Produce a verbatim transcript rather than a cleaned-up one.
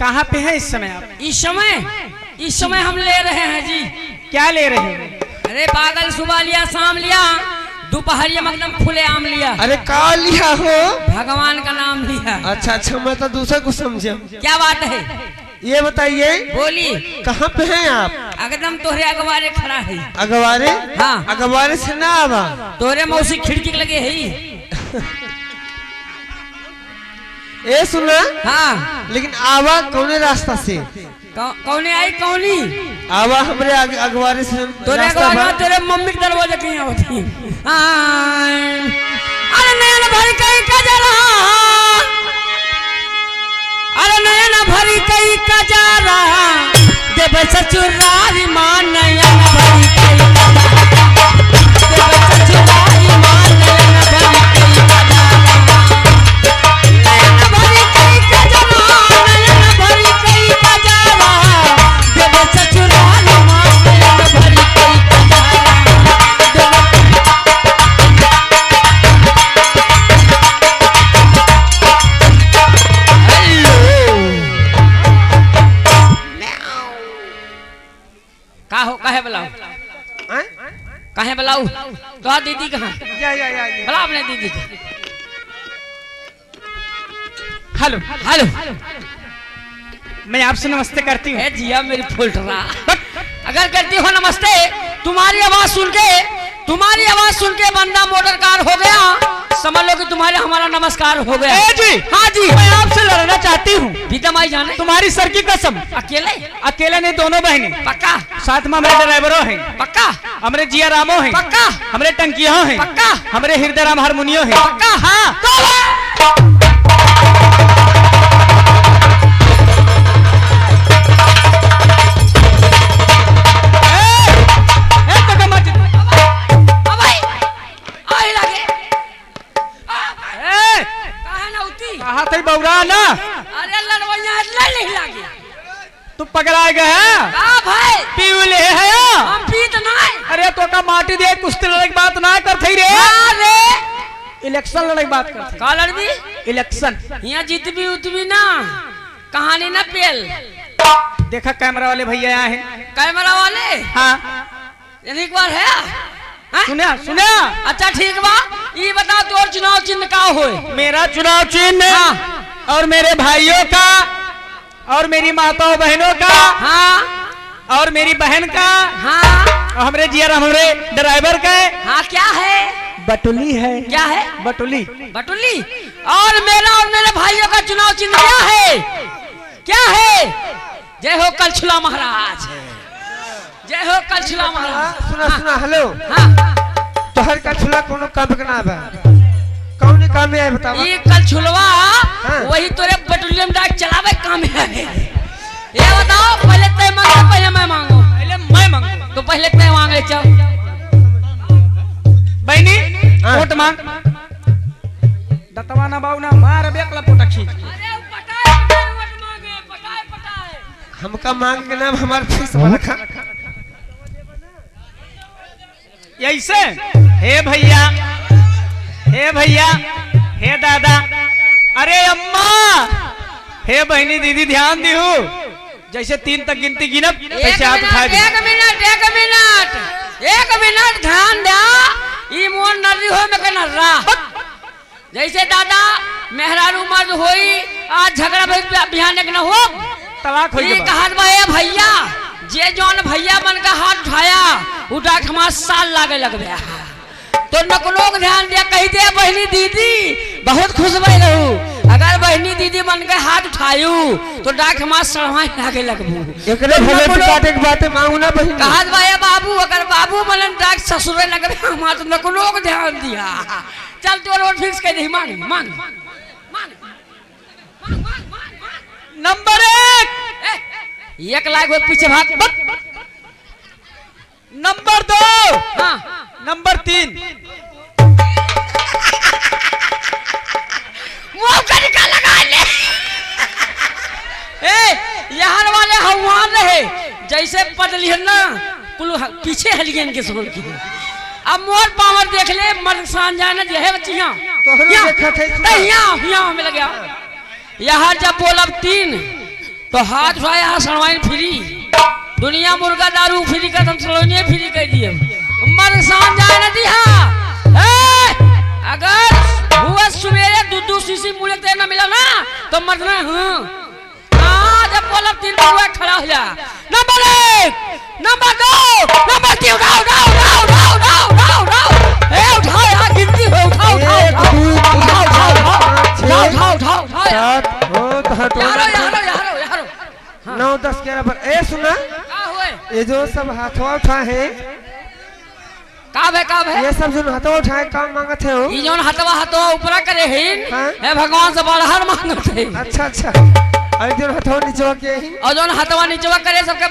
कहाँ पे हैं इस समय आप? इस समय, इस समय हम ले रहे हैं जी। क्या ले रहे हैं? अरे बादल सुबह लिया, शाम लिया, दोपहरिया में एकदम खुले आम लिया। अरे का लिया हो? भगवान का नाम लिया। अच्छा, अच्छा, मैं तो दूसरा कुछ समझा। क्या बात है? ये बताइए, बोली। कहाँ पे हैं आप? एकदम तोहरे अगवारे खड़ा है। अगवारे? हाँ। अगवारे से ना आवा। तोहरे मौसी खिड़की के लगे है। ए सुना। हाँ। लेकिन आवा कौने रास्ता से? कौ-, कौने आई, कौनी? आवा हमरे अग-, अगवारे से तोरे रास्ता अगवारे बा। ना, तोरे मम्मी के दरवाजा कहीं आवत ही। हाँ। अरे नयन भर कई कजरा, अरे नयन भर कई कजरा, देव ससुरारी माँ नयन भर कई कजरा, देव ससुरारी माँ नयन भर कई कजरा। का हो, काहे बुलाऊ? आय? काहे बुलाऊ? तो दीदी कहाँ? या, या, या, या। बुला अपने दीदी को। हेलो। हेलो। मैं आपसे नमस्ते करती हूँ। ए जिया मेरी फुलटरा। अगर करती हो नमस्ते, तुम्हारी आवाज सुन के, तुम्हारी आवाज सुन के बंदा मोटर कार हो गया, समझ लो कि तुम्हारे हमारा नमस्कार हो गया। ए जी। हाँ जी। मैं आपसे लड़ना चाहती हूँ। प्रीतम आई जाने। तुम्हारी सर की कसम। अकेले? अकेले नहीं, दोनों बहनें। पक्का? साथ में हमरे ड्राइवरो हैं। पक्का? हमरे जिया रामो हैं। पक्का? हमरे टंकियो हैं। पक्का? हमरे हृदय राम हारमोनियो हैं। पक्का? हाँ। तो ए, ए, तो का मत। अबे, आए लगे। ए! काहे ना उती? कहा थे बौरा ना? अरे लड़वैया है, लड़ नहीं लागे। तू पकड़ा गया है? का भाई? पीऊ ले है यो? हम पीत ना है। अरे तो का माटी दे, कुश्ती लड़े की बात ना कर थई रे। हाँ रे। इलेक्शन लड़े की बात कर थई। का लड़बी? इलेक्शन। यहाँ जीतबी उतबी ना, कहानी ना पेल। देखा कैमरा वाले भैया यहाँ हैं। कैमरा वाले? हाँ। एक बार है? हाँ? सुना, सुना। अच्छा ठीक बा, ई बताओ तोर चुनाव चिन्ह का होए? मेरा चुनाव चिन्ह हाँ। और मेरे भाइयों का और मेरी माताओं बहनों का हाँ। और मेरी बहन का हाँ। और हमरे जिया राम, हमरे ड्राइवर का हाँ, क्या है? बटुली है। क्या है? बटुली। बटुली। और मेरा और मेरे भाइयों का चुनाव चिन्ह क्या है? क्या है? जय हो कलछुला महाराज। जय हो कलछुला महाराज। हाँ, सुना, हाँ। सुना, हेलो। हाँ। तोहर कलछुला कोनो काम के ना बा। कौन काम में आए बतावा? ये कलछुलवा हाँ। वही तोरे पेट्रोलियम डाक चलावे काम है। ये बताओ, पहले तय मांगो, पहले मैं मांगू? पहले मैं मांगू। तो पहले तय मांगे, चल। बहनी, हाँ। वोट मांग। दतवा ना बाऊ ना, मार बेकला पोटा खींच। अरे, पटाए, पटाए, वोट मांगे, पटाए, पटाए। हमका मांग के नाम हमार फीस में रखा। ऐसे, हे भैया, हे भैया, हे दादा, अरे अम्मा, हे बहनी दीदी ध्यान दिहू, जैसे तीन तक गिनती गिनब, एक तैसे हाथ मिनट, उठा दे। एक मिनट, एक मिनट, एक मिनट ध्यान द्या, ई मोर नर्री हो में के नर्रा। जैसे दादा, मेहरारू मर्द होई, आज झगड़ा भई, बि-, बिहान एक न हो। तलाक होई ई के बाद। कहत बा, "ए भैया, जे जौन भैया बन के हाथ उठाया, उ डाक हमार साल लागे लगबे।" तो नकलोग ध्यान दिया, कही दे, "बहिनी दीदी, बहुत खुश भई रहू। अगर बहिनी दीदी बन के हाथ उठायू, तो डाक हमार सड़वाई लागे लगबू।" एकरे तो भले नकलोग काटे के बाते मांगू ना बहिनी। कहत बा, "ए बाबू, अगर बाबू बनन डाक ससुरे लगबे हमार।" तो नकलोग ध्यान दिया। चल, तोर वोट fix कर दे, मांग, मांग, मांग, मांग, मांग, मांग, मांग। नंबर एक। ए, एक लाख हो, पीछे भाग। बक। नंबर दो। हाँ। नंबर तीन। मुंह का निकाल लगा ले। ए, यहाँ वाले हवान रहे, जैसे पद लिहन ना, कुल ह-, पीछे हलियन के सोल की। अब मोर power देख ले, मर्द सान जाए ना, जे है बच्चियाँ। तोहरो यहाँ, देखत है, सुना। तै यहाँ, यहाँ हमें लगे। यहाँ जब बोलब तीन, तो हाथ उठाए, यहाँ सड़वाइन फ्री। दुनिया मुर्गा दारू फ्री कर, हम सड़वाइने फ्री कर दिए। मर सान जाए न दिहा। ए, अगर हुआ सुबेरे दू दू शीशी मुड़े ते न मिला ना, तो मरना हूँ। हाँ, जब बोलब तीन बउआ खड़ा हो जा। नंबर एक, नंबर दो, नंबर तीन, उठाओ, उठाओ, उठाओ। ए, उठाओ यार, गिनती हो, उठाओ, उठाओ, एक, उठाओ। दो, तीन, उठाओ, उठाओ, चार, उठाओ, पाँच, उठाओ, छः, उठाओ, उठाओ, उठाओ। सात, हो, तो हटो यारो, ना। यारो, यारो, यारो। हाँ। नौ, दस, ग्यारह पर। ए, सुना? का होए? ये जो सब हाथवा उठा है, का भे, का भे? ये सब जो हथवा उठाए, काम मांगत है हो। ई जौन हथवा, हथवा ऊपरा करे हिन, हाँ। हे भगवान से बड़हर मांगत है। अच्छा, अच्छा। और जो हथवा निचवा के ही। और जौन हथवा निचवा करे, सबके